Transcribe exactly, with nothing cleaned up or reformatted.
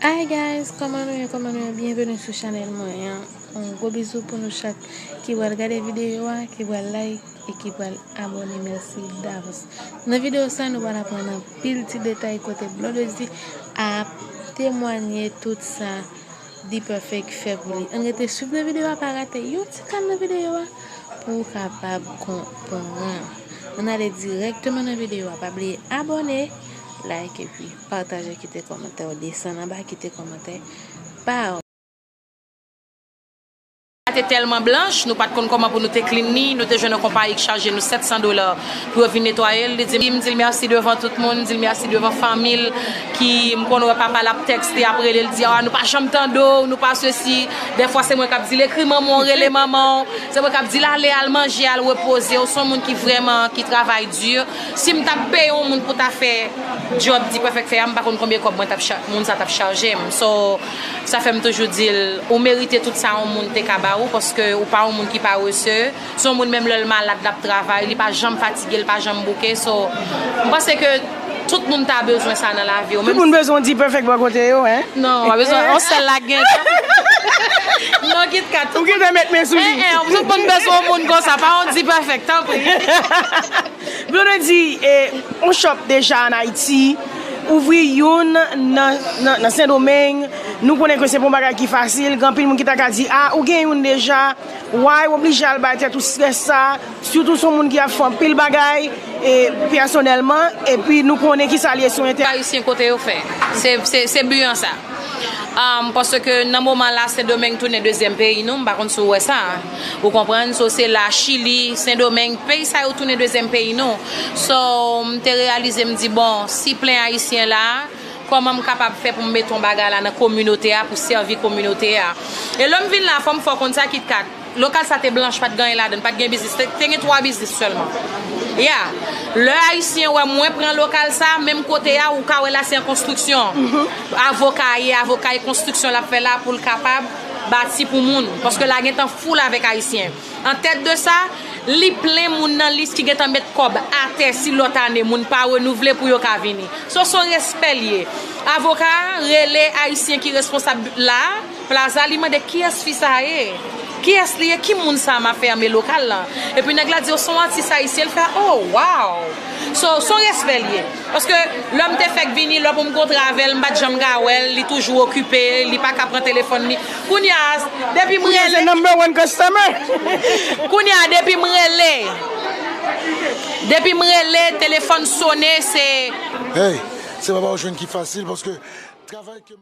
Hi guys, kòman nou ye, kòman nou ye? Byenveni sou chanèl mwen an. Yon gwo bizou pou nou chak ki pral gade videyo a, ki pral like e ki pral abòne. Mèsi davans. Nan videyo sa, nou pral aprann anpil ti detay kote Blondedy ap temwanye tout sa D-Perfect fè pou li. Ann rete swiv nan videyo a, pa rate yon ti kal nan videyo a pou w kapab konprann. Ann ale dirèkteman nan videyo a. Pa bliye abòne, like epi pataje, kite kòmantè w, desann anba, kite kòmantè pa w. Te tèlman blanch, nou pa t konn kòman pou nou te clean li. Nou te jwenn yon konpayi ki chaje nou sèt san dola pou yo vin netwaye l. Li di m, di l mèsi devan tout moun, di l mèsi devan fanmi l ki m konn wè papa l ap tèkste, ap rele l, di, "Ah, nou pa janm tande w, nou pa sesi." Dèfwa se mwen k ap di l, "Ekri manman w, rele manman w." Se mwen k ap di l, "Ale, al manje, al repoze w." Se yon moun ki vrèman, ki travay di. Si m t ap peye yon moun pou ta fè djòb D-Perfect fè a, m pa konn konbyen kòb mwen t ap cha-, moun sa t ap chaje m. So, sa fè m toujou di l, ou merite tout sa yon moun te ka ba ou, paske ou pa yon moun ki parese. Se yon moun menm lè l malad, l ap travay, li pa janm fatige, li pa janm bouke. So, m panse ke tout moun ta bezwen sa nan lavi yo. Tout moun bezwen yon D-Perfect bò kote yo, hein? Non, pa bezwen yon sèl la gen. Non, KitKat. Ou gentan met men sou li. Eh, eh, tout moun bezwen yon moun konsa, pa yon D-Perfect, tanpri. Blondedy, eh, on shop deja an Ayiti, ouvri youn nan, nan, nan Sendomeng, nou konnen ke se pa yon bagay ki fasil, gen anpil moun ki ta ka di, "Ah, ou gen youn deja, why w oblije al bay tèt ou strès sa?" Sitou se yon moun ki ap fè anpil bagay, e pèsonèlman, epi nou konnen ki sa l ye sou entè. Ayisyen kote yo fè. Se, se, se bi an sa. Um, paske nan moman la, Sendomeng tounen dezyèm peyi nou, m pa konn si w wè sa. Ou konprann? So, se la, Chili, Sendomeng, peyi sa yo tounen dezyèm peyi nou. So, m te reyalize, m di, bon, si plen Ayisyen la, kòman m kapab fè pou m mete yon bagay la nan kominote a, pou sèvi kominote a? E lè m vin la, fò m fè w konn sa, KitKat. Lokal sa te blanch, pa t gen anyen ladan l, pa t gen biznis. Te, te gen twa biznis sèlman. Yeah. Lè Ayisyen wè mwen pran lokal sa, menm kote a, ou ka wè la se an konstriksyon. Avoka ye, avoka e konstriksyon l ap fè la pou l kapab bati pou moun. Paske la gentan foul avèk Ayisyen. An tèt de sa, li plen moun nan lis ki gentan met kòb atè si lòt ane moun pa renouvle pou yo ka vini. So, se yon respè l ye. Avoka a rele Ayisyen ki responsab la, Plaza, li mande, "Kiyès fi sa ye? Kiyès li ye? Ki moun sa m ap fèmen lokal lan?" Epi nèg la di, "Oh, se yon atis ayisyen." L fè, "Oh, wow!" So, se yon respè l ye. Paske lè m te fèk vini, lè pou m kontre avè l, m pa t janm ka wè l, li toujou okipe, li pa ka pran telefòn li. Kounye a, depi m rele, number one customer. Kounye a, depi m rele, depi m rele, telefòn sonnen, se Hey, se pa ba w jwenn ki fasil, paske travay ke